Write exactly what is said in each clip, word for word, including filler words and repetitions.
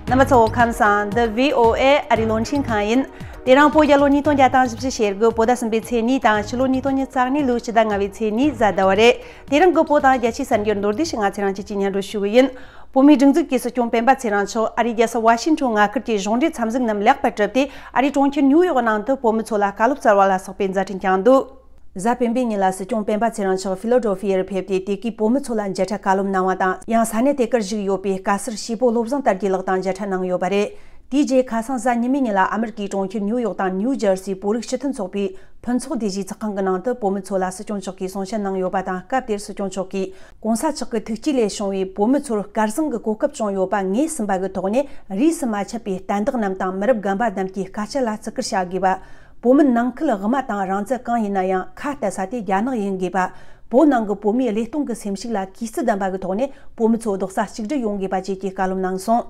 རྣམ་པ་ཚོ་ཁམས་བཟང་། འདི་བྷི་ཨོ་ཨེ་ཨ་རིའི་རླུང་འཕྲིན་ཁང་ཡིན། དེ་རིང་བོད་རྒྱལ་ལོ་ཉིས་སྟོང་བརྒྱ་དང་བཞི་བཅུ་ཞེ་དགུ་བོད་ཟླ་གསུམ་པའི་ཚེས་གཉིས་དང་ཕྱི་ལོ་ཉིས་སྟོང་ཉི་ཤུ་རྩ་གཉིས་ལོའི་ཕྱི་ཟླ་ལྔ་པའི་ཚེས་གཉིས་གཟའ་ཟླ་བ་རེད། དེ་རིང་གི་བོད་དང་རྒྱལ་སྤྱིའི་གསར་འགྱུར་མདོར་བསྡུས་ཤིག་ང་ཚོས་རང་བཅས་ཀྱིས་སྙན་སྒྲོན་ཞུ་གི་ཡིན། བོད་མིའི་སྒྲིག་འཛུགས་ཀྱི་སྲིད་སྐྱོང་སྤེན་པ་ཚེ་རིང་མཆོག་ཨ་རིའི་རྒྱལ་ས་ཝ་ཤིང་ཊོན་མངའ་ཁུལ་གྱི་གཞུང་འབྲེལ་འཚམས་གཟིགས་རྣམས་ལེགས་པར་གྲུབ་སྟེ། ཨ་རིའི་གྲོང་ཁྱེར་ཉིའུ་ཡོག་ནང་དུ་བོད་མི་ཚོ་ལ་བཀའ་སློབ་སྩལ་བ་ལ་སོགས་པའི་མཛད་འཕྲིན་བསྐྱངས་འདུག་གཟའ་སྤེན་པའི་ཉིན་ལ་སྲིད་སྐྱོང་སྤེན་པ་ཚེ་རིང་མཆོག་ཕི་ལོ་ཌེལ་ཕི་ཡར་ཕེབས་ཏེ། དེ་གའི་བོད་མི་ཚོ་ལ་མཇལ་འཕྲད་བཀའ་སློབ་གནང་བ་དང་། ཡང་ས་གནས་དེ་གར་བཞུགས་ཡོད་པའི་བཀའ་ཟུར་ཞེ་པོ་བློ་བཟང་དར་རྒྱས་ལགས་དང་མཇལ་འཕྲད་གནང་ཡོད་པ་རེད། དེའི་རྗེས་ཁ་སང་གཟའ་ཉི་མའི་ཉིན་ལ་ཨ་མི་རི་ཀའི་གྲོང་ཁྱེར་ཉིའུ་ཡོག་དང་ནིའུ་ཇར་སིའི་བོད་རིགས་སྤྱི་མཐུན་ཚོགས་པའི་ཕུན་ཚོགས་སྡེ་བཞིའི་ཚོགས་ཁང་གི་ནང་དུ་བོད་མི་ཚོ་ལ་སྲིད་སྐྱོང་མཆོག་གིས་གསུང་བཤད་གནང་ཡོད་པ་དང་། སྐབས་དེར་སྲིད་སྐྱོང་མཆོག་གིས། གོང་ས་མཆོག་གི་ཐུགས་བསྐྱེད་ལས་བྱུང་བའི་བོད་མི་ཚོར་སྐལ་བཟང་གི་གོ་སྐབས་བྱུང་ཡོད་པ་ངོས་ཟིན་པ་གི་ཐོག་ནས། རིས་སུ་མ་ཆད་པའི་བསྟན་བདག་རྣམས་དང་མི་རབས་རྒན་པ་རྣམས་ཀྱི་དཀའ་སྤྱད་ལ་བརྩི་བཀུར་བྱ་དགོས་པ། བོད་མི་ནང་ཁུལ་དབུ་མ་དང་རང་བཙན་གང་ཡིན་ན་ཡང་ཁ་གཏད་ས་དེ་རྒྱ་ནག་ཡིན་དགོས་པ། བོད་ནང་གི་བོད་མིའི་བློས་གཏོང་གི་སེམས་ཤུགས་ལ་གུས་བརྩི་ལྡན་པ་གི་ཐོག་ནས་བོད་མི་ཚོ་རྡོག་རྩ་གཅིག་སྒྲིལ་ཡོང་དགོས་པ་བཅས་ཀྱི་བཀའ་སློབ་གནང་སོང་།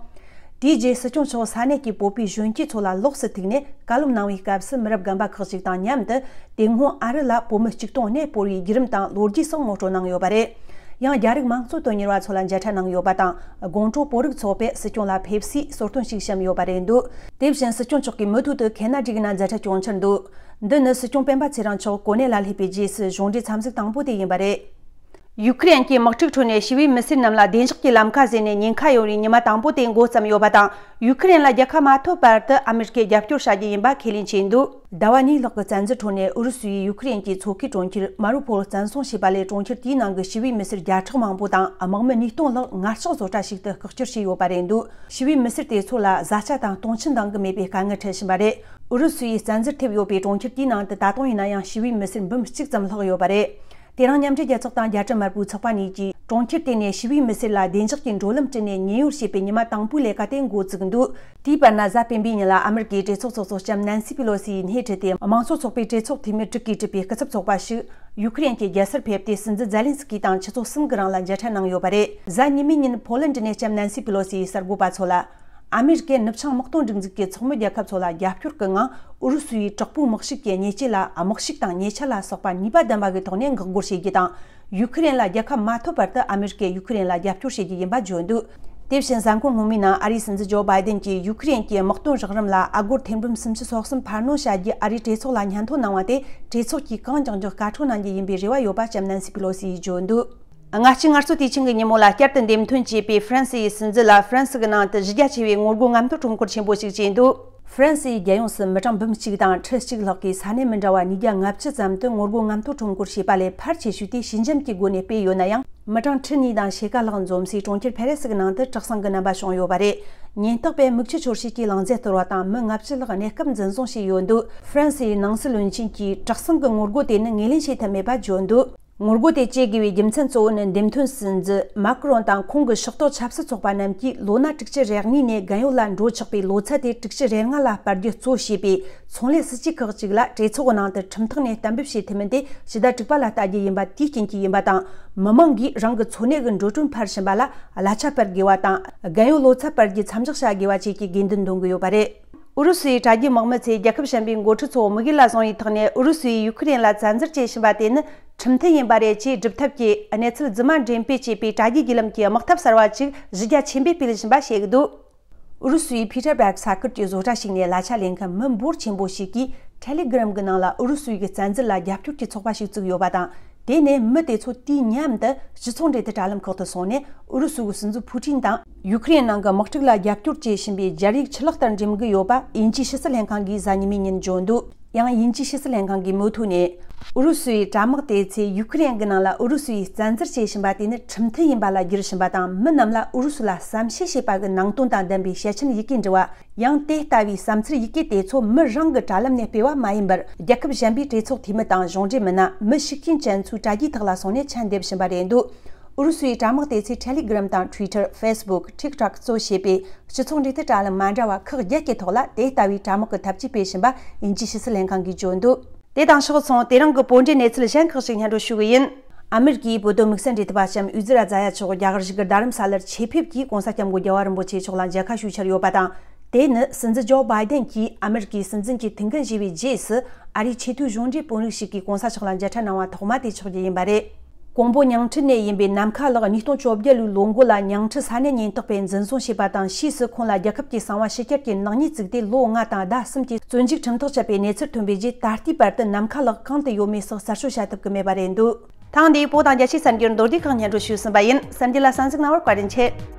དེའི་རྗེས་སྲིད་སྐྱོང་མཆོག་ས་གནས་ཀྱི་བོད་པའི་གཞོན་སྐྱེས་ཚོ་ལ་ལོགས་སུ་ཐུག་ནས་བཀའ་སློབ་གནང་བའི་སྐབས་སུ། མི་རབས་རྒན་པ་ཁག་ཅིག་དང་མཉམ་དུ་དེ་སྔོན་ཨ་རི་ལ་བོད་མི་གཅིག་སྟོང་གནས་སྤོར་བའི་བརྒྱུད་རིམ་དང་ལོ་རྒྱུས་སོགས་ངོ་སྤྲོད་གནང་ཡོད་པ་རེད། ཡང་རྒྱ་རིགས་མང་གཙོ་དོན་གཉེར་བ་ཚོ་ལ་མཇལ་འཕྲད་གནང་ཡོད་པ་དང་། དགོང་དྲོ་བོད་རིགས་ཚོགས་པས་སྲིད་སྐྱོང་ལ་ཕེབས་བསུའི་གསོལ་སྟོན་ཞིག་བཤམས་ཡོད་པ་རེད་འདུག་དེ་བཞིན་སྲིད་སྐྱོང་མཆོག་གིས་མུ་མཐུད་དུ་ཁེ་ན་ཌའི་ནང་མཛད་འཕྲིན་སྐྱོང་འཆར་འདུག་འདི་ནི་སྲིད་སྐྱོང་སྤེན་པ་ཚེ་རིང་མཆོག་གོ་གནས་ལ་སླེབས་པའི་རྗེས་སུ་གཞུང་འབྲེལ་འཚམས་གཟིགས་དང་པོ་དེ་ཡིན་པ་རེད། ཡུ་ཁུ་རེན་གྱི་དམག་འཁྲུག་ཁྲོད་ནས་ཞི་བའི་མི་སེར་རྣམས་ལ་བདེ་འཇགས་ཀྱི་ལམ་ཁ་ཟིན་ནས་ཉེན་ཁ་ཡོད་པའི་ཉི་མ་དང་པོ་དེ་འགོ་བརྩམས་ཡོད་པ་དང་། ཡུ་ཁུ་རེན་ལ་རྒྱལ་ཁ་མ་ཐོབ་བར་དུ་ཨ་མི་རི་ཀས་རྒྱབ་སྐྱོར་བྱ་རྒྱུ་ཡིན་པ་ཁས་ལེན་བྱས་འདུག་ཟླ་བ་གཉིས་ལྷག་གི་བཙན་འཛུལ་ཁྲོད་ནས་ཨུ་རུ་སུ་ཡིས་ཡུ་ཁུ་རེན་གྱི་མཚོ་ཁའི་གྲོང་ཁྱེར་མ་རུ་ཕོལ་བཙན་བཟུང་བྱས་པ་ལས། གྲོང་ཁྱེར་དེའི་ནང་གི་ཞི་བའི་མི་སེར་བརྒྱ་ཕྲག་མང་པོ་དང་དམག་མི་ཉིས་སྟོང་ལྷག་ངར་ལྕགས་བཟོ་གྲྭ་ཞིག་ཏུ་བཀག་སྐྱིལ་བྱས་ཡོད་པ་རེད་འདུག་ཞི་བའི་མི་སེར་དེ་ཚོ་ལ་བཟའ་བཅའ་དང་སྟོང་ཆེན་འདང་གི་མེད་པའི་དཀའ་ངལ་འཕྲད་བཞིན་པ་རེད། ཨུ་རུ་སུ་ཡིས་བཙན་འཛུལ་ཐེབས་ཡོད་པའི་གྲོང་ཁྱེར་དེའི་ནང་དུ་ད་དུང་ཡིན་ན་ཡང་ཞི་བའི་མི་སེར་འབུམ་གཅིག་ཙམ་ལྷག་ཡོད་པ་རེད། དེ་རིང་མཉམ་འབྲེལ་རྒྱལ་ཚོགས་དང་རྒྱལ་སྤྱི་དམར་པོའི་ཚོགས་པ་གཉིས་ཀྱིས་གྲོང་ཁྱེར་དེ་ནས་ཞི་བའི་མི་སེར་ལ་བདེ་འཇགས་ཀྱི་འགྲོ་ལམ་བསྐྲུན་ནས་ཉེན་གཡོལ་བྱེད་པའི་ཉི་མ་དང་པོའི་ལས་ཀ་དེ་འགོ་བཙུགས་འདུག་དེའི་བར་ན་གཟའ་སྤེན་པའི་ཉིན་ལ་ཨ་མི་རི་ཀའི་གྲོས་ཚོགས་ཚོགས་གཙོ་ལྕམ་ནན་སི་པི་ལོ་སི་ཡིས་སྣེ་ཁྲིད་དེ། དམངས་གཙོ་ཚོགས་པའི་གྲོས་ཚོགས་འཐུས་མི་དྲུག་གིས་གྲུབ་པའི་སྐུ་ཚབ་ཚོགས་པ་ཞིག་ཡུ་ཁུ་རེན་གྱི་རྒྱལ་སར་ཕེབས་ཏེ། སྲིད་འཛིན་ཛེ་ལིན་སི་ཀི་དང་ཆུ་ཚོད་གསུམ་གྱི་རིང་ལ་མཇལ་འཕྲད་གནང་ཡོད་པ་རེད། གཟའ་ཉི་མའི་ཉིན་ཕོ་ལན་ཌི་ནས་ལྕམ་ནན་སི་པི་ལོ་སི་ཡིས་གསར་འགོད་པ་ཚོ་ལ། ཨ་མི་རི་ཀས་ནུབ་བྱང་དམག་དོན་སྒྲིག་འཛུགས་ཀྱི་ཚོགས་མི་རྒྱལ་ཁབ་ཚོ་ལ་རྒྱབ་སྐྱོར་གྱི་ངང་། ཨུ་རུ་སུ་ཡི་དྲག་པོའི་དམག་ཤུགས་ཀྱི་ཉེས་ཆད་ལ། དམག་ཤུགས་དང་ཉེས་ཆད་ལ་སོགས་པ་ནུས་པ་ལྡན་པ་གི་ཐོག་ནས་འགག་སྒོར་བྱེད་རྒྱུ་དང་། ཡུ་ཁུ་རེན་ལ་རྒྱལ་ཁ་མ་ཐོབ་བར་དུ་ཨ་མི་རི་ཀས་ཡུ་ཁུ་རེན་ལ་རྒྱབ་སྐྱོར་བྱེད་རྒྱུ་ཡིན་པ་བརྗོད་འདུག་དེ་བཞིན་གཟའ་འཁོར་སྔོན་མའི་ནང་ཨ་རིའི་སྲིད་འཛིན་ཇོ་བྷའི་ཌེན་གྱིས་ཡུ་ཁུ་རེན་གྱི་དམག་དོན་རོགས་རམ་ལ་ཨ་སྒོར་ཐེར་འབུམ་སུམ་ཅུ་སོ་གསུམ་འཕར་སྣོན་བྱ་རྒྱུ་ཨ་རིའི་གྲོས་ཚོགས་ལ་སྙན་ཐོ་གནང་བ་དེ། གྲོས་ཚོགས་ཀྱིས་གང་འགྱངས་རྒྱུ་བསྐྱར་གྲོས་གནང་རྒྱུ་ཡིན་པའི་རེ་བ་ཡོད་པ་ལྕམ་ནན་སི་པི་ལོ་སི་ཡིས་བརྗོད་འདུག་ལྔ་བཅུ་ང་གསུམ་དུས་ཆེན་གྱི་ཉིན་མོ་ལ་བསྐྱར་དུ་འདེམས་ཐོན་བྱས་པའི་ཧྥ་རན་སི་ཡི་སྲིད་འཛིན་ལ། ཧྥ་རན་སི་གི་ནང་དུ་གཞི་རྒྱ་ཆེ་བའི་ངོ་རྒོལ་རྔམ་སྟོན་ཁྲོམ་སྐོར་ཆེན་པོ་ཞིག་བྱས་འདུག་ཧྥ་རན་སི་ཡི་རྒྱལ་ཡོངས་སུ་མི་གྲངས་འབུམ་གཅིག་དང་ཁྲི་གཅིག་ལྷག་གིས་ས་གནས་མི་འདྲ་བ་ཉིས་བརྒྱ་ལྔ་བཅུ་ཙམ་དུ་ངོ་རྒོལ་རྔམ་སྟོན་ཁྲོམ་སྐོར་བྱས་པ་ལས། ཕལ་ཆེ་ཤོས་དེ་ཞི་འཇམ་གྱི་སྒོ་ནས་སྤེལ་ཡོད་ན་ཡང་། མི་གྲངས་ཁྲི་གཉིས་དང་ཕྱེད་ཀ་ལྷག་འཛོམས་སའི་གྲོང་ཁྱེར་ཕ་རི་སི་གི་ནང་དུ་དྲག་ཟིང་གི་རྣམ་པ་བྱུང་ཡོད་པ་རེད། ཉེན་རྟོག་པས་མིག་ཆུ་འཆོར་བྱེད་ཀྱི་ལག་འཛིན་གཏོར་བ་དང་། མི་ལྔ་བཅུ་ལྷག་གནས་སྐབས་འཛིན་བཟུང་བྱས་ཡོད་འདུག་ཧྥ་རན་སི་ཡི་ནང་སྲིད་བློན་ཆེན་གྱིས་དྲག་ཟིང་གི་ངོ་རྒོལ་དེ་ནི་ངོས་ལེན་བྱེད་ཐབས་མེད་པ་བརྗོད་འདུག་ངོ་རྒོལ་དེ་བྱེད་དགོས་པའི་རྒྱུ་མཚན་གཙོ་བོ་ནི། འདེམས་ཐོན་སྲིད་འཛིན་མཱ་ཀི་རོན་དང་ཁོང་གི་ཕྱོགས་གཏོགས་ཆབ་སྲིད་ཚོགས་པ་རྣམས་ཀྱིས་ལོ་ན་དྲུག་ཅུ་རེ་གཉིས་ནས་རྒན་ཡོལ་ལ་འགྲོ་ཆོག་པའི་ལོ་ཚད་དེ་དྲུག་ཅུ་རེ་ལྔ་ལ་སྤར་རྒྱུ་གཙོ་བྱས་པའི་ཚོང་ལས་སྲིད་ཇུས་ཁག་ཅིག་ལ་གྲོས་ཚོགས་ནང་དུ་ཁྲིམས་ཐོག་ནས་གཏན་འབེབས་བྱེད་ཐུབ་མིན་དེ་ཕྱི་ཟླ་དྲུག་པ་ལ་ལྟ་རྒྱུ་ཡིན་པ་དེའི་རྐྱེན་གྱིས་ཡིན་པ་དང་། མི་མང་གིས་རང་གི་འཚོ་གནས་ཀྱི་འགྲོ་གྲོན་འཕར་བཞིན་པ་ལ་གླ་ཆ་སྤར་དགོས་པ་དང་། རྒན་ཡོལ་ལོ་ཚད་སྤར་རྒྱུ་མཚམས་འཇོག་བྱ་དགོས་པ་བཅས་ཀྱི་དགོས་འདུན་འདོན་གྱི་ཡོད་པ་རེད། ཨུ་རུ་སུའི་དྲ་རྒྱའི་དམག་མི་ཚོས་རྒྱལ་ཁབ་གཞན་པའི་འགོ་ཁྲིད་ཚོ་དམིགས་ཡུལ་ལ་བཟུང་བའི་ཐོག་ནས་ཨུ་རུ་སུས་ཡུ་ཁུ་རེན་ལ་བཙན་འཛུལ་བྱེད་བཞིན་པ་དེ་ནི་ཁྲིམས་མཐུན་ཡིན་པ་རེད་ཅེས་སྒྲུབ་ཐབས་ཀྱི་གནས་ཚུལ་རྫུན་མ་འགྲེམས་སྤེལ་བྱས་པའི་དྲ་རྒྱའི་བརྒྱུད་ལམ་གྱི་དམག་འཐབ་གསར་བ་ཅིག་གཞི་རྒྱ་ཆེན་པོས་སྤེལ་བཞིན་པ་བཤད་ཀྱི་འདུག་ཨུ་རུ་སུའི་ཕི་ཊར་སྦར་ག་ས་ཁུལ་གྱི་བཟོ་གྲྭ་ཞིག་ནས་གླ་ཆ་ལེན་མཁན་མི་འབོར་ཆེན་པོ་ཞིག་གིས་ཐེ་ལེ་གི་རམ་གྱི་ནང་ལ་ཨུ་རུ་སུ་ཡི་བཙན་འཛུལ་ལ་རྒྱབ་སྐྱོར་གྱི་ཚོགས་པ་ཞིག་བཙུགས་ཡོད་པ་དང་། དེ་ནས་མི་དེ་ཚོ་དུས་མཉམ་དུ་སྤྱི་ཚོགས་འབྲེལ་མཐུད་དྲ་ལམ་ཁག་ཏུ་སོང་ནས་ཨུ་རུ་སུ་གི་སྲིད་འཛིན་ཕུ་ཀྲིན་དང་ཡུ་ཁུ་རེན་ནང་གི་དམག་འཁྲུག་ལ་རྒྱབ་སྐྱོར་བྱེད་བཞིན་པའི་སྦྱར་ཡིག་ཆུ་ལག་ལྟར་འགྲེམས་ཀྱི་ཡོད་པ་དབྱིན་ཇིའི་ཕྱི་སྲིད་ལྷན་ཁང་གིས་གཟའ་ཉི་མའི་ཉིན་བརྗོད་འདུག་ཡང་དབྱིན་ཇིའི་ཕྱི་སྲིད་ལྷན་ཁང་གིས་མུ་མཐུད་ནས། ཨུ་རུ་སུའི་དྲ་དམག་དེ་ཚོས་ཡུ་ཁུ་རེན་གྱི་ནང་ལ་ཨུ་རུ་སུ་ཡིས་བཙན་འཛུལ་བྱེད་བཞིན་པ་དེ་ནི་ཁྲིམས་མཐུན་ཡིན་པ་ལ་བསྒྱུར་བཞིན་པ་དང་། མི་རྣམས་ལ་ཨུ་རུ་སུ་ལ་བསམ་ཤེས་བྱེད་པ་གི་ནང་དོན་དང་ལྡན་པའི་ཞལ་ཆེམས་ཡི་གེ་འབྲི་བ། ཡང་དེ་ལྟ་བུའི་བསམ་ཚུལ་ཡི་གེ་དེ་ཚོ་མི་རང་གི་དྲ་ལམ་ནས་སྤེལ་བ་མ་ཡིན་པར། རྒྱལ་ཁབ་གཞན་པའི་གྲོས་ཚོགས་འཐུས་མི་དང་གཞུང་འབྲེལ་མི་སྣ། མི་ཤུགས་རྐྱེན་ཅན་ཚོའི་དྲ་རྒྱའི་ཐོག་ལ་སོང་ནས་ཆན་འདེབས་བཞིན་པ་རེད་འདུག་ཨུ་རུ་སུའི་དྲ་དམག་དེ་ཚོས་ཐེ་ལེ་གི་རམ་དང་ཊུའི་ཊར། ཧྥེ་སི་བུག་ཊིག་ཊོག་གཙོ་བྱས་པའི་སྤྱི་ཚོགས་འབྲེལ་མཐུད་དྲ་ལམ་མ་འདྲ་བ་ཁག་བརྒྱད་ཀྱི་ཐོག་ལ་དེ་ལྟ་བུའི་དྲ་དམག་གི་ཐབས་ཇུས་སྤེལ་བཞིན་པ་དབྱིན་ཇིའི་ཕྱི་སྲིད་ལྷན་ཁང་གིས་བརྗོད་འདུག་དེ་དང་ཕྱོགས་མཚུངས། དེ་རིང་གི་བོད་འབྲེལ་གནས་ཚུལ་གཞན་ཁག་ཅིག་སྙན་སྒྲོན་ཞུ་གི་ཡིན། ཨ་མེ་རི་ཀའི་བོད་དོན་དམིགས་བསལ་འབྲེལ་མཐུད་པ་ལྕམ་ཡུ་ཛི་ར་ཛ་ཡ་མཆོག་རྒྱ་གར་གཞིས་ཀ་རྡ་རམ་ས་ལར་ཆེད་ཕེབས་ཀྱིས་༸གོང་ས་༸སྐྱབས་མགོན་རྒྱལ་བ་རིན་པོ་ཆེ་མཆོག་ལ་མཇལ་ཁ་ཞུ་འཆར་ཡོད་པ་དང་། དེ་ནི་སྲིད་འཛིན་ཇོ་བྷའི་ཌེན་གྱིས་ཨ་མེ་རི་ཀའི་སྲིད་འཛིན་གྱི་ཐུགས་འགན་བཞེས་པའི་རྗེས་སུ། ཨ་རིའི་ཆེས་མཐོའི་གཞུང་འབྲེལ་དཔོན་རིགས་ཤིག་གིས་༸གོང་ས་མཆོག་ལ་མཇལ་འཕྲད་གནང་བ་ཐོག་མ་དེ་ཆགས་རྒྱུ་ཡིན་པ་རེད། ཀོང་པོ་ཉང་ཁྲི་ནས་ཡིན་པའི་ནམ་མཁའ་ལགས་ཉིས་སྟོང་བཅོ་བརྒྱད་ལོའི་ལོ་འགོ་ལ་ཉང་ཁྲི་ས་གནས་ཉེན་རྟོག་པས་འཛིན་བཟུང་བྱས་པ་དང་། ཕྱིས་སུ་ཁོང་ལ་རྒྱལ་ཁབ་ཀྱི་གསང་བ་ཕྱི་གྱར་གྱི་ནག་ཉེས་བཙུགས་ཏེ་ལོ་ལྔ་དང་ཟླ་གསུམ་གྱི་བཙོན་འཇུག་ཁྲིམས་ཐག་བཅད་པའི་གནས་ཚུལ་ཐོན་པའི་རྗེས། ད་ལྟའི་བར་དུ་ནམ་མཁའ་ལགས་གང་དུ་ཡོད་མེད་སོགས་གསལ་ཤོད་བྱ་ཐུབ་ཀྱི་མེད་པ་རེད་འདུག་ཐེངས་འདིའི་བོད་དང་རྒྱལ་སྤྱིའི་གསར་འགྱུར་མདོར་བསྡུས་ཁག་སྙན་སྒྲོན་ཞུས་ཟིན་པ་ཡིན། གསན་རྒྱུ་ལ་གསན་གཟིགས་གནང་བར་བཀའ་དྲིན་ཆེ།